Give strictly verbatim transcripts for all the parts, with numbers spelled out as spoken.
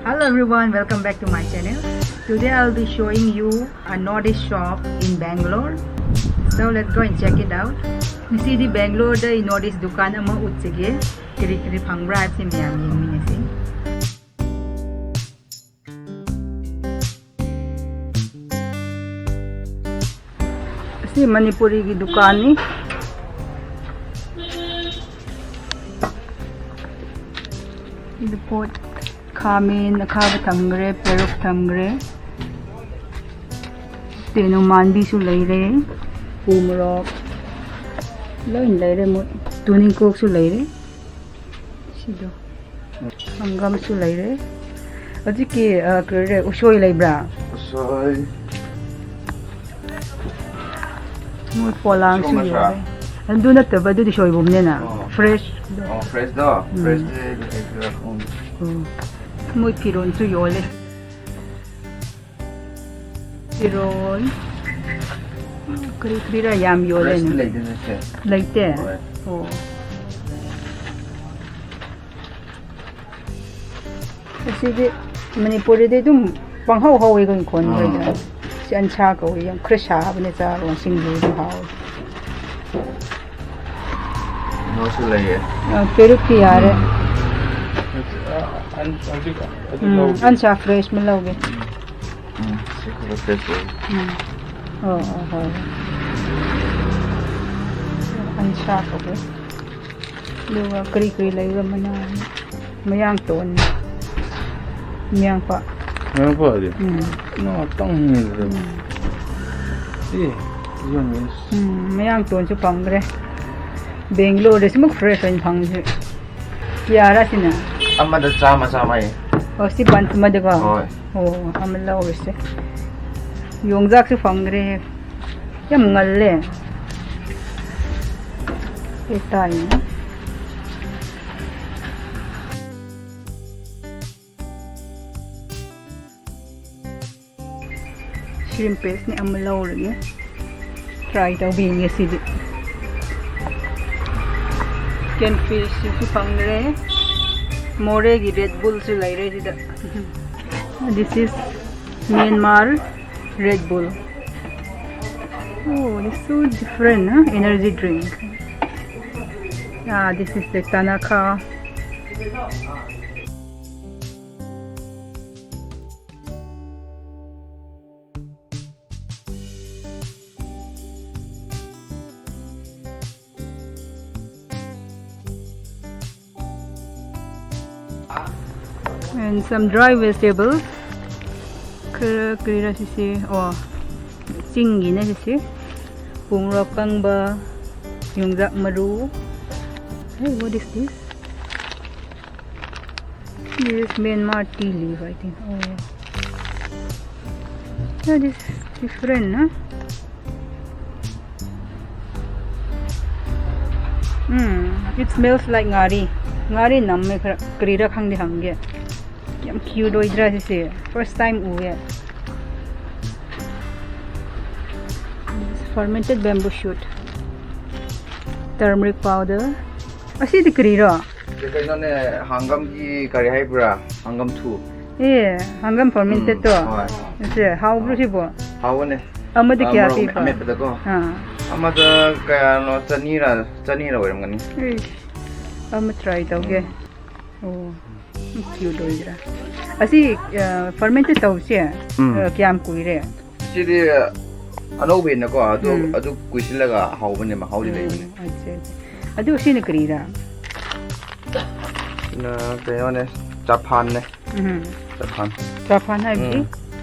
Hello everyone, welcome back to my channel. Today I'll be showing you a North East shop in Bangalore. So let's go and check it out. ꯉꯁꯤꯗꯤ ꯕꯦꯡꯒ꯭ꯂꯣꯔꯗ ꯑꯩ North East ꯗꯨꯀꯥꯟ ꯑꯃ ꯎꯠꯆꯒꯦ꯫ ꯀꯔꯤ ꯀꯔꯤ ꯐꯪꯕ꯭ꯔꯥ ꯍꯥꯏꯕꯁꯤ ꯃꯌꯥꯝ ꯌꯦꯡꯃꯤꯟꯅꯁꯤ꯫ ꯑꯁꯤ ꯃꯅꯤꯄꯨꯔꯤꯒꯤ ꯗꯨꯀꯥꯟꯅꯤ꯫ ꯁꯤꯗ ꯄꯣꯠ ꯈꯥꯃꯦꯟ ꯑꯈꯥꯕ ꯊꯝꯈ꯭ꯔꯦ, ꯄꯦꯔꯨꯛ ꯊꯝꯈ꯭ꯔꯦ꯫ ꯇꯦꯅꯧ ꯃꯥꯟꯕꯤꯁꯨ ꯂꯩꯔꯦ, ꯎ ꯃꯣꯔꯣꯛ ꯂꯣꯏ ꯂꯩꯔꯦ꯫ ꯃꯣꯏ ꯇꯨꯅꯤꯡꯀꯣꯛꯁꯨ ꯂꯩꯔꯦ꯫ ꯁꯤꯗꯣ ꯍꯪꯒꯥꯝꯁꯨ ꯂꯩꯔꯦ꯫ ꯍꯧꯖꯤꯛꯀꯤ, ꯑ, ꯀꯔꯤ ꯎꯁꯣꯏ ꯂꯩꯕ꯭ꯔꯥ? ꯎꯁꯣꯏ꯫ ꯃꯣꯏ ꯄꯣꯂꯥꯡꯁꯨ ꯁꯤꯒꯨꯝꯕꯁꯨ? ꯌꯣꯜꯂꯦ꯫ ꯑꯗꯨ ꯅꯠꯇꯕ, ꯑꯗꯨꯗꯤ ꯁꯣꯏꯕꯨꯝꯅꯦꯅ꯫ ꯑꯣ꯫ ꯐ꯭ꯔꯦꯁ꯫ ꯑꯣ, ꯐ꯭ꯔꯦꯁꯇꯣ? ꯎꯝ꯫ ꯐ꯭ꯔꯦꯁꯇꯤ ꯂꯩꯇ꯭ꯔꯥ ꯈꯪꯗꯦ꯫ ꯑꯣ꯫ ꯃꯣꯏ ꯐꯤꯔꯣꯟꯁꯨ ꯌꯣꯜꯂꯦ꯫ ꯐꯤꯔꯣꯟ ꯀꯔꯤ ꯀꯔꯤꯔꯥ ꯌꯥꯝ ꯌꯣꯜꯂꯦꯅꯦ꯫ ꯐ꯭ꯔꯦꯁꯇꯤ ꯂꯩꯇꯦꯅꯦ ꯁꯦ꯫ ꯂꯩꯇꯦ? ꯍꯣꯏ꯫ ꯑꯣ꯫ ꯑꯁꯤꯗꯤ ꯃꯅꯤꯄꯨꯔꯗꯗꯤ ꯑꯗꯨꯝ ꯄꯪꯍꯧ ꯍꯧꯋꯦ ꯀꯩꯅꯣ ꯈꯣꯟ ꯑꯥ꯫ ꯃꯣꯏꯗ꯫ ꯁꯤ ꯑꯟꯁꯥ ꯀꯧꯋꯦ, ꯌꯥꯝ ꯈꯔ ꯁꯥꯕꯅꯦ, ꯆꯥꯔꯣ, ꯁꯤꯡꯖꯨ ꯑꯗꯨꯝ ꯍꯥꯎꯋꯦ꯫ ꯀꯩꯅꯣꯁꯨ ꯂꯩꯌꯦ꯫ ꯑ, ꯄꯦꯔꯨꯛꯇꯤ ꯌꯥꯔꯦ꯫ ꯑ, ꯑꯟ-, ꯍꯧꯖꯤꯛ ꯑꯗꯨ ꯎꯝ, ꯂꯧꯒꯦ꯫ ꯑꯟꯁꯥ ꯐ꯭ꯔꯦꯁ ꯑꯃ ꯂꯧꯒꯦ꯫ ꯎꯝ, ꯁꯤ ꯈꯔ ꯐ꯭ꯔꯦꯁ ꯑꯣꯏ꯫ ꯎꯝ꯫ ꯑꯣ, ꯑꯣ, ꯍꯣꯏ, ꯍꯣꯏ꯫ ꯑꯟꯁꯥ ꯀꯧꯋꯦ꯫ ꯑꯗꯨꯒ ꯀꯔꯤ ꯀꯔꯤ ꯂꯩꯕ꯭ꯔꯥ? ꯃꯅꯥ, ꯃꯌꯥꯡꯇꯣꯟ, ꯃꯌꯥꯡꯄꯥ꯫ ꯃꯌꯥꯡꯄꯥꯗꯤ? ꯎꯝ꯫ ꯉꯥꯛꯇꯪꯅꯤꯗ꯫ ꯎꯝ꯫ ꯑꯦ, ꯌꯣꯟꯕꯅꯤ꯫ ꯎꯝ, ꯃꯌꯥꯡꯇꯣꯟꯁꯨ ꯐꯪꯈ꯭ꯔꯦ꯫ ꯕꯦꯡꯒ꯭ꯂꯣꯔꯗ ꯁꯤꯃꯨꯛ ꯐ꯭ꯔꯦꯁ ꯑꯣꯏꯅ ꯐꯪꯉꯤꯁꯦ꯫ ꯀꯌꯥꯔꯥ ꯁꯤꯅ? ꯑꯃꯗ ꯆꯥꯝꯃ, ꯆꯥꯝꯃ ꯍꯥꯏꯌꯦ꯫ ꯑꯣ, ꯁꯤ ꯕꯟꯁ ꯑꯃꯗꯀꯣ? ꯍꯣꯏ꯫ ꯑꯣ, ꯑꯃ ꯂꯧꯔꯁꯦ꯫ ꯌꯣꯡꯆꯥꯛꯁꯨ ꯐꯪꯈ꯭ꯔꯦ꯫ ꯌꯥꯝ ꯉꯜꯂꯦ꯫ ꯀꯩ ꯇꯥꯏꯅꯣ? ꯁ꯭ꯔꯤꯝ ꯄꯦꯁꯅꯦ ꯑꯃ ꯂꯧꯔꯒꯦ꯫ ꯇ꯭ꯔꯥꯏ ꯇꯧꯕꯤꯒꯦ ꯁꯤꯗꯤ꯫ ꯀꯦꯟ ꯐꯤꯁꯁꯤꯁꯨ ꯐꯪꯗ꯭ꯔꯦ꯫ ꯃꯣꯔꯦꯒꯤ ꯔꯦꯗ ꯕꯨꯜꯁꯨ ꯂꯩꯔꯦ ꯁꯤꯗ꯫ This is Myanmar Red Bull. Oh, it's so different, huh? Energy drink. Ah, this is the Tanaka. And some dry vegetables. ꯈꯔ ꯀꯔꯤꯔꯥ ꯁꯤꯁꯦ? ꯑꯣ, ꯆꯤꯡꯒꯤꯅꯦ ꯁꯤꯁꯦ꯫ ꯄꯨꯡꯔꯣꯛ ꯀꯪꯕ, ꯌꯣꯡꯆꯥꯛ ꯃꯔꯨ꯫ Hey, what is this? This is Myanmar tea leaf, I think. Oh. Yeah, this is different, huh? Mm, it smells like ꯉꯥꯔꯤ꯫ ꯉꯥꯔꯤ ꯅꯝꯃꯦ ꯈꯔ꯫ ꯀꯔꯤꯔꯥ ꯈꯪꯗꯦ, ꯍꯪꯒꯦ꯫ ꯌꯥꯝ cute ꯑꯣꯏꯗ꯭ꯔꯥ ꯁꯤꯁꯦ? First time ꯎꯋꯦ꯫ Fermented bamboo shoot, turmeric powder. ꯑꯁꯤꯗꯤ ꯀꯔꯤꯔꯣ? ꯁꯤ ꯀꯩꯅꯣꯅꯦ, ꯍꯪꯒꯥꯝꯒꯤ ꯀꯔꯤ ꯍꯥꯏꯕ꯭ꯔꯥ? ꯍꯪꯒꯥꯝ ꯊꯨ꯫ ꯑꯦ, ꯍꯪꯒꯥꯝ fermented ꯎꯝ, ꯇꯣ? ꯍꯣꯏ꯫ ꯁꯦ, ꯍꯥꯎꯕ꯭ꯔꯣ ꯁꯤꯕꯣ? ꯍꯥꯎꯕꯅꯦ꯫ ꯑꯃꯗ ꯑ, ꯀꯌꯥ ꯃꯣꯔꯣꯛ ꯄꯤꯕ? ꯑꯃꯦꯠꯄꯗꯀꯣ꯫ ꯑꯥ꯫ ꯑꯃꯗ ꯀꯌꯥꯅꯣ? ꯆꯅꯤꯔ, ꯆꯅꯤꯔ ꯑꯣꯏꯔꯝꯒꯅꯤ꯫ ꯏꯁ, ꯑꯃ try ꯇꯧꯒꯦ꯫ ꯎꯝ꯫ ꯑꯣ, cute ꯑꯣꯏꯗ꯭ꯔꯥ? ꯑꯁꯤ, ꯑ, fermented ꯇꯧꯕꯁꯦ, ꯎꯝ꯫ ꯑ, ꯀꯌꯥꯝ ꯀꯨꯏꯔꯦ? ꯁꯤꯗꯤ ꯑꯅꯧꯕꯅꯤꯅꯀꯣ, ꯑꯗꯨ, ꯎꯝ꯫ ꯑꯗꯨ ꯀꯨꯏꯁꯤꯜꯂꯒ ꯍꯥꯎꯕꯅꯦ, ꯃꯍꯥꯎꯗꯤ ꯂꯩꯕꯅꯦ꯫ ꯑꯣ, ꯑꯠꯆꯥ, ꯑꯠꯆꯥ꯫ ꯑꯗꯨ ꯁꯤꯅ ꯀꯔꯤꯔꯥ? ꯁꯤꯅ ꯀꯩꯅꯣꯅꯦ, ꯆꯥꯐꯥꯟꯅꯦ꯫ ꯎꯝ꯫ ꯆꯥꯐꯥꯟ꯫ ꯆꯥꯐꯥꯟ ꯍꯥꯏꯕꯗꯤ? ꯎꯝ꯫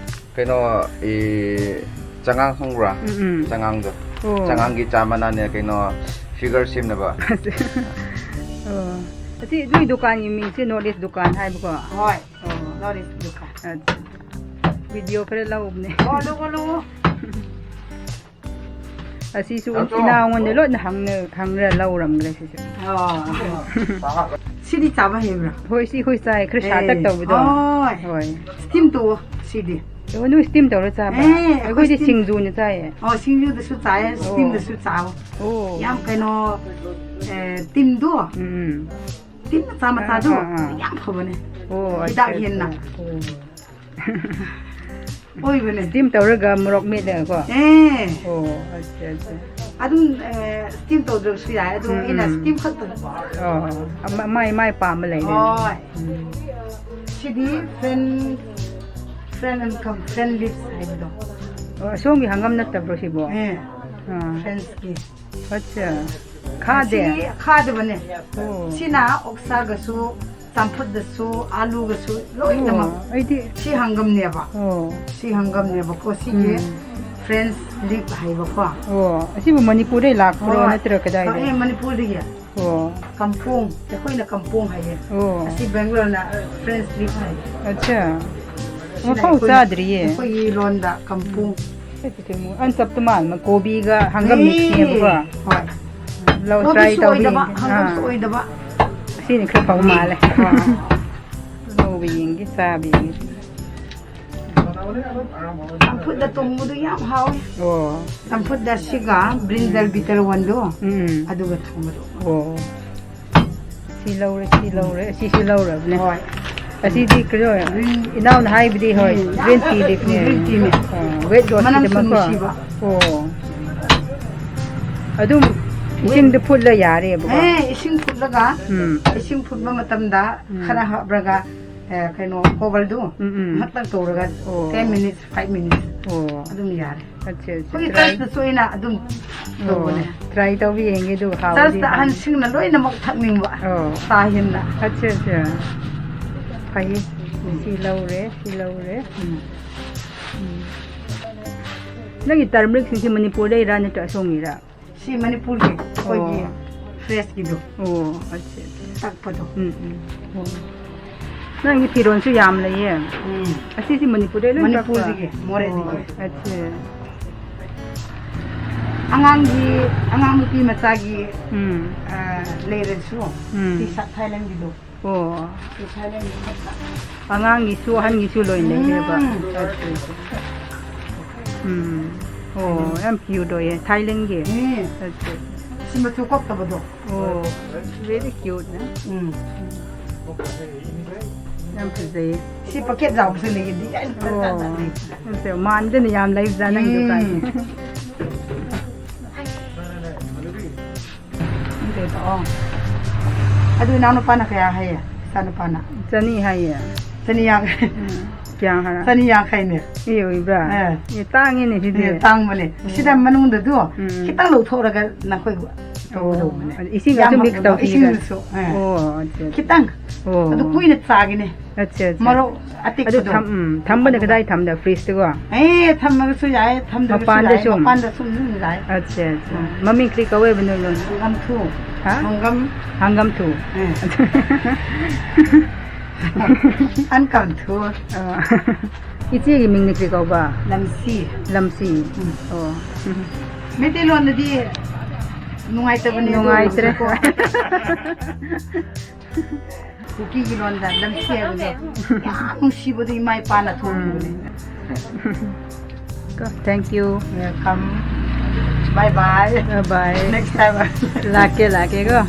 ꯀꯩꯅꯣ, ꯑꯦ, ꯆꯉꯥꯡ ꯈꯪꯕ꯭ꯔꯥ? ꯎꯝ, ꯎꯝ꯫ ꯆꯉꯥꯡꯗꯣ꯫ ꯑꯣ꯫ ꯆꯉꯥꯡꯒꯤ ꯆꯥ ꯃꯅꯥꯅꯦ, ꯀꯩꯅꯣ, figure ꯁꯦꯝꯅꯕ꯫ ꯑꯣ꯫ ꯑꯁꯤ ꯅꯣꯏ ꯗꯨꯀꯥꯟꯒꯤ ꯃꯤꯡꯁꯦ North East ꯗꯨꯀꯥꯟ ꯍꯥꯏꯕꯀꯣ? ꯍꯣꯏ꯫ ꯑꯣ꯫ North East ꯗꯨꯀꯥꯟ꯫ ꯑꯠꯆꯥ꯫ Video ꯈꯔ ꯂꯧꯕꯅꯦ꯫ ꯑꯣ, ꯂꯧꯑꯣ, ꯂꯧꯑꯣ꯫ ꯑꯁꯤꯁꯨ ꯂꯥꯛꯆꯧ꯫ ꯏꯅꯥꯎꯉꯣꯟꯗ ꯂꯣꯏꯅ ꯍꯪꯅ-, ꯍꯪꯅ ꯂꯧꯔꯝꯈ꯭ꯔꯦ ꯁꯤꯁꯨ꯫ ꯑꯣ꯫ ꯁꯤꯗꯤ ꯆꯥꯕ ꯍꯩꯕ꯭ꯔꯥ? ꯍꯣꯏ, ꯁꯤ ꯍꯣꯏ ꯆꯥꯏ꯫ ꯈꯔ ꯁꯥꯇꯛ ꯑꯦ, ꯇꯧꯕꯗꯣ꯫ ꯍꯣꯏ꯫ ꯍꯣꯏ꯫ Steam ꯇꯧꯑꯣ, ꯁꯤꯗꯤ꯫ ꯑꯣ, ꯅꯣꯏ steam ꯇꯧꯔ ꯆꯥꯕ꯭ꯔꯥ? ꯑꯦ, ꯑꯩꯈꯣꯏ ꯑꯩꯈꯣꯏꯗꯤ steam ꯁꯤꯡꯖꯨꯅ ꯆꯥꯏꯌꯦ꯫ ꯑꯣ, ꯁꯤꯡꯖꯨꯗꯁꯨ ꯆꯥꯏꯌꯦ, ꯑꯣ꯫ Steamꯗꯁꯨ ꯆꯥꯎ꯫ ꯑꯣ꯫ ꯌꯥꯝ ꯀꯩꯅꯣ, ꯑꯦ, ꯇꯤꯟꯗꯣ꯫ ꯎꯝ, ꯎꯝ꯫ ꯇꯤꯟ ꯃꯆꯥ ꯃꯆꯥꯗꯣ꯫ ꯑꯥ, ꯑꯥ, ꯑꯥ꯫ ꯌꯥꯝ ꯐꯕꯅꯦ꯫ ꯑꯣ, ꯍꯤꯗꯥꯛ ꯑꯠꯆꯥ, ꯍꯦꯟꯅ꯫ ꯑꯠꯆꯥ꯫ ꯑꯣ꯫ ꯑꯣꯏꯕꯅꯦ꯫ Steam ꯇꯧꯔꯒ ꯃꯣꯔꯣꯛ ꯃꯦꯠꯂꯒꯀꯣ? ꯑꯦ꯫ ꯑꯣ, ꯑꯠꯆꯥ, ꯑꯠꯆꯥ꯫ ꯑꯗꯨꯝ, ꯑꯦ, steam ꯇꯧꯗ꯭ꯔꯁꯨ ꯌꯥꯏ, ꯑꯗꯣ ꯎꯝ, ꯑꯩꯅ ꯎꯝ꯫ Steam ꯈꯛꯇ꯫ ꯑꯣ, ꯑꯃ-, ꯃꯥꯏ, ꯃꯥꯏ ꯄꯥꯝꯕ ꯂꯩꯔꯦ꯫ ꯍꯣꯏ꯫ ꯎꯝ꯫ ꯁꯤꯗꯤ French, French and come, French leaves ꯍꯥꯏꯕꯗꯣ꯫ ꯑꯣ, ꯑꯁꯣꯝꯒꯤ ꯍꯪꯒꯥꯝ ꯅꯠꯇꯕ꯭ꯔꯣ ꯁꯤꯕꯣ? ꯑꯦ꯫ ꯑꯥ꯫ French ꯀꯤ꯫ ꯑꯠꯆꯥ꯫ ꯈꯥꯗꯦ? ꯁꯤ ꯈꯥꯗꯕꯅꯦ꯫ ꯑꯣ꯫ ꯁꯤꯅ ꯑꯣꯛꯁꯥꯒꯁꯨ, ꯆꯝꯐꯨꯠꯇꯁꯨ, ꯑꯥꯂꯨꯒꯁꯨ ꯂꯣꯏꯅꯃꯛ꯫ ꯑꯣ, ꯑꯩꯗꯤ ꯁꯤ ꯍꯪꯒꯝꯅꯦꯕ꯫ ꯑꯣ꯫ ꯁꯤ ꯍꯪꯒꯝꯅꯦꯕꯀꯣ, ꯁꯤꯒꯤ ꯎꯝ꯫ French leaf ꯍꯥꯏꯕꯀꯣ꯫ ꯑꯣ, ꯑꯁꯤꯕꯨ ꯃꯅꯤꯄꯨꯔꯗꯩ ꯂꯥꯛꯄ꯭ꯔꯣ ꯍꯣꯏ꯫ ꯅꯠꯇ꯭ꯔꯒ ꯀꯗꯥꯏꯗꯩ? ꯑꯦ, ꯃꯅꯤꯄꯨꯔꯗꯒꯤ꯫ ꯑꯣ꯫ ꯀꯝꯄꯣꯡ, ꯑꯩꯈꯣꯏꯅ ꯀꯝꯄꯣꯡ ꯍꯥꯏꯌꯦ꯫ ꯑꯣ꯫ ꯑꯁꯤ ꯕꯦꯡꯒ꯭ꯂꯣꯔꯅ French leaf ꯍꯥꯏꯌꯦ꯫ ꯑꯠꯆꯥ꯫ ꯑꯁꯤꯅ ꯑꯃꯐꯥꯎ ꯑꯩꯈꯣꯏꯅ, ꯆꯥꯗ꯭ꯔꯤꯌꯦ꯫ ꯑꯩꯈꯣꯏꯒꯤ ꯂꯣꯟꯗ ꯀꯝꯄꯣꯡ꯫ ꯑꯩꯁꯨ ꯊꯦꯡꯉꯨ-, ꯑꯟ ꯆꯞꯇ ꯃꯥꯟꯕ ꯀꯣꯕꯤꯒ ꯍꯪꯒꯝ mix ꯅꯦꯕꯀꯣ꯫ ꯍꯣꯏ꯫ ꯂꯧ try ꯀꯣꯕꯤꯁꯨ ꯑꯣꯏꯗꯕ, ꯇꯧꯕꯤꯒꯦ꯫ ꯍꯪꯒꯝꯁꯨ ꯑꯥ꯫ ꯑꯣꯏꯗꯕ꯫ ꯑꯁꯤꯅ ꯈꯔ ꯐꯕ ꯃꯥꯜꯂꯦ꯫ ꯑꯥ꯫ ꯂꯧꯕ ꯌꯦꯡꯒꯦ, ꯆꯥꯕ ꯌꯦꯡꯒꯦ꯫ ꯆꯝꯐꯨꯠꯇ ꯇꯣꯡꯕꯗꯨ ꯌꯥꯝ ꯍꯥꯎꯋꯦ꯫ ꯑꯣ꯫ ꯆꯝꯐꯨꯠꯇ ꯁꯤꯒ ꯕ꯭ꯔꯤꯟꯖꯜ ꯎꯝ꯫ Bitter one ꯗꯣ, ꯎꯝ꯫ ꯑꯗꯨꯒ ꯊꯣꯡꯕꯗꯣ꯫ ꯑꯣ꯫ ꯁꯤ ꯂꯧꯔꯦ, ꯁꯤ ꯂꯧꯔꯦ, ꯁꯤꯁꯨ ꯂꯧꯔꯕꯅꯦ꯫ ꯍꯣꯏ꯫ ꯑꯁꯤꯗꯤ ꯀꯩꯅꯣ, ꯎꯝ꯫ ꯏꯅꯥꯎꯅ ꯍꯥꯏꯕꯗꯤ, ꯍꯣꯏ, ꯎꯝ꯫ Green tea leaf ꯅꯦ꯫ Green tea ꯅꯦ꯫ ꯑꯣ, weight loss ꯃꯅꯝꯁꯨ ꯀꯤꯗꯃꯛꯀꯣ꯫ ꯅꯨꯡꯁꯤꯕ꯫ ꯑꯣ꯫ ꯑꯗꯨꯝ ꯏꯁꯤꯡꯗ ꯐꯨꯠꯂ ꯌꯥꯔꯦꯕꯀꯣ? ꯑꯦ, ꯏꯁꯤꯡ ꯐꯨꯠꯂꯒ, ꯎꯝ꯫ ꯏꯁꯤꯡ ꯐꯨꯠꯄ ꯃꯇꯝꯗ ꯎꯝ꯫ ꯈꯔ ꯍꯥꯞꯂꯒ, ꯑꯦ, ꯀꯩꯅꯣ, cover ꯗꯨ ꯎꯝ, ꯎꯝ꯫ ꯉꯥꯏꯍꯥꯛꯇꯪ ꯇꯧꯔꯒ ꯑꯣ꯫ Ten minutes, five minutes ꯑꯣ꯫ ꯑꯗꯨꯝ ꯌꯥꯔꯦ꯫ ꯑꯠꯆꯥ, ꯑꯠꯆꯥ꯫ ꯑꯩꯈꯣꯏꯒꯤ try. Church ꯇꯁꯨ ꯑꯩꯅ ꯑꯗꯨꯝ ꯑꯣ꯫ ꯇꯧꯕꯅꯦ꯫ Try ꯇꯧꯕ ꯌꯦꯡꯒꯦ ꯑꯗꯨ ꯍꯥꯎꯔꯗꯤ꯫ Church ꯇ ꯑꯍꯟꯁꯤꯡꯅ ꯂꯣꯏꯅꯃꯛ ꯊꯛꯅꯤꯡꯕ ꯑꯣ꯫ ꯆꯥ ꯍꯦꯟꯅ꯫ ꯑꯠꯆꯥ, ꯑꯠꯆꯥ꯫ ꯐꯩꯌꯦ꯫ ꯎꯝ꯫ ꯁꯤ ꯂꯧꯔꯦ, ꯁꯤ ꯂꯧꯔꯦ꯫ ꯎꯝ꯫ ꯎꯝ꯫ ꯅꯪꯒꯤ turmeric ꯁꯤꯡꯁꯦ ꯃꯅꯤꯄꯨꯔꯗꯩꯔꯥ ꯅꯠꯇ꯭ꯔꯒ ꯑꯁꯣꯝꯒꯤꯔꯥ? ꯁꯤ ꯃꯅꯤꯄꯨꯔꯒꯤ ꯑꯩꯈꯣꯏꯒꯤ ꯑꯣ꯫ Fresh ꯀꯤꯗꯣ꯫ ꯑꯣ, ꯑꯠꯆꯥ, ꯑꯠꯆꯥ꯫ ꯇꯛꯄꯗꯣ꯫ ꯎꯝ, ꯎꯝ꯫ ꯑꯣ꯫ ꯅꯪꯒꯤ ꯐꯤꯔꯣꯜꯁꯨ ꯌꯥꯝ ꯂꯩꯌꯦ꯫ ꯎꯝ꯫ ꯑꯁꯤꯁꯤ ꯃꯅꯤꯄꯨꯔꯗꯩ ꯂꯣꯏ ꯀꯛꯄ? ꯃꯅꯤꯄꯨꯔꯗꯒꯤ, ꯃꯣꯔꯦꯗꯒꯤ꯫ ꯑꯣ, ꯑꯠꯆꯥ꯫ ꯑꯉꯥꯡꯒꯤ, ꯑꯉꯥꯡ ꯅꯨꯄꯤ ꯃꯆꯥꯒꯤ, ꯎꯝ꯫ ꯑ, ꯂꯩꯔꯁꯨ, ꯎꯝ꯫ T-shirt Thailand ꯒꯤꯗꯣ꯫ ꯑꯣ꯫ Thailand ꯒꯤ ꯈꯛꯇ꯫ ꯑꯉꯥꯡꯒꯤꯁꯨ ꯑꯍꯟꯒꯤꯁꯨ ꯂꯣꯏ ꯂꯩꯔꯦꯕ? ꯎꯝ꯫ ꯎꯝ꯫ ꯑꯣ, ꯌꯥꯝ cute ꯑꯣꯏꯌꯦ꯫ Thailand ꯒꯤ? ꯎꯝ꯫ ꯑꯠꯆꯥ꯫ ꯁꯤ ꯃꯆꯨ ꯀꯣꯛꯇꯕꯗꯣ꯫ ꯑꯣ, very cute ꯅꯦ꯫ ꯎꯝ꯫ ꯌꯥꯝ ꯐꯖꯩꯌꯦ꯫ ꯁꯤ ꯄꯀꯦꯠ ꯌꯥꯎꯕꯁꯨ ꯂꯩꯒꯅꯤ꯫ ꯑꯩ ꯐꯖꯅ ꯑꯣ꯫ ꯂꯩ꯫ ꯅꯠꯇꯦ, ꯃꯥꯟꯗꯅ ꯌꯥꯝ ꯂꯩꯕꯖꯥꯠ ꯅꯪ ꯗꯨꯀꯥꯟ꯫ ꯎꯝ꯫ ꯑꯗꯨ ꯏꯅꯥꯎꯅꯨꯄꯥꯅ ꯀꯌꯥ ꯍꯥꯏꯌꯦ? ꯏꯆꯥꯅꯨꯄꯥꯅ꯫ ꯆꯅꯤ ꯍꯥꯏꯌꯦ꯫ ꯆꯅꯤ ꯌꯥꯡꯈꯩ꯫ ꯎꯝ꯫ ꯀꯌꯥ ꯍꯥꯏꯔ? ꯆꯅꯤ ꯌꯥꯡꯈꯩꯅꯦ꯫ ꯏ ꯑꯣꯏꯕ꯭ꯔꯥ? ꯑꯦ꯫ ꯑꯦ, ꯇꯥꯡꯉꯤꯅꯦ ꯁꯤꯗꯤ꯫ ꯑꯦ, ꯇꯥꯡꯕꯅꯦ꯫ ꯁꯤꯗ ꯃꯅꯨꯡꯗꯗꯣ ꯎꯝ꯫ ꯈꯤꯇꯪ ꯂꯧꯊꯣꯛꯑꯒ ꯅꯈꯣꯏ ꯑꯣ, ꯇꯧꯒꯗꯧꯕꯅꯦ꯫ ꯑꯗꯨ ꯏꯁꯤꯡ ꯌꯥꯝ ꯑꯗꯨꯝ mix ꯍꯥꯞꯄꯗꯣ, ꯇꯧꯕꯤꯒ-, ꯏꯁꯤꯡꯗꯁꯨ꯫ ꯑꯦ꯫ ꯑꯣ, ꯑꯠꯆꯥ, ꯑꯠꯆꯥ꯫ ꯈꯤꯇꯪ꯫ ꯑꯣ꯫ ꯑꯗꯨ ꯀꯨꯏꯅ ꯆꯥꯒꯤꯅꯦ꯫ ꯑꯠꯆꯥ, ꯑꯠꯆꯥ꯫ ꯃꯔꯣꯛ ꯑꯗꯨ ꯑꯇꯦꯛꯄꯗꯣ꯫ ꯊꯝ-, ꯎꯝ, ꯊꯝꯕꯅ ꯀꯗꯥꯏ ꯊꯝꯗ? Fridge ꯇꯒꯣ? ꯑꯦ, ꯊꯝꯃꯒꯁꯨ ꯌꯥꯏ, ꯊꯝꯗ꯭ꯔꯒꯁꯨ ꯃꯄꯥꯟꯗ ꯌꯥꯏ, ꯁꯨꯝ? ꯃꯄꯥꯟꯗ ꯁꯨꯝ ꯑꯗꯨꯝ ꯌꯥꯏ꯫ ꯑꯠꯆꯥ, ꯑꯠꯆꯥ꯫ ꯎꯝ꯫ ꯃꯃꯤꯡ ꯀꯔꯤ ꯀꯧꯋꯦꯕ ꯅꯣꯏ ꯂꯣꯟ? ꯍꯪꯒꯥꯝ ꯊꯨ꯫ ꯍꯥ? ꯍꯪꯒꯥꯝ꯫ ꯍꯪꯒꯥꯝ ꯊꯨ꯫ ꯎꯝ꯫ ꯍꯪꯒꯥꯝ ꯊꯨ꯫ ꯑ, ꯏꯆꯦꯒꯤ ꯃꯤꯡꯅ ꯀꯔꯤ ꯀꯧꯕ? ꯂꯝꯁꯤ꯫ ꯂꯝꯁꯤ꯫ ꯎꯝ꯫ ꯑꯣ꯫ ꯃꯩꯇꯩꯂꯣꯟꯗꯗꯤ ꯅꯨꯡꯉꯥꯏꯇꯕꯅꯦ, ꯑꯗꯨ ꯅꯨꯡꯉꯥꯏꯇ꯭ꯔꯦ꯫ ꯑꯣꯏꯔꯁꯨꯀꯣ꯫ ꯀꯨꯀꯤꯒꯤ ꯂꯣꯟꯗ ꯂꯝꯁꯤ ꯍꯥꯏꯕꯗꯣ ꯌꯥꯝ ꯅꯨꯡꯁꯤꯕꯗꯣ ꯏꯃꯥ ꯏꯄꯥꯅ ꯊꯣꯡꯕꯅꯦ꯫ Thank you. Welcome. Bye bye. Bye bye. Next time. ꯂꯥꯛꯀꯦ, ꯂꯥꯛꯀꯦꯀꯣ꯫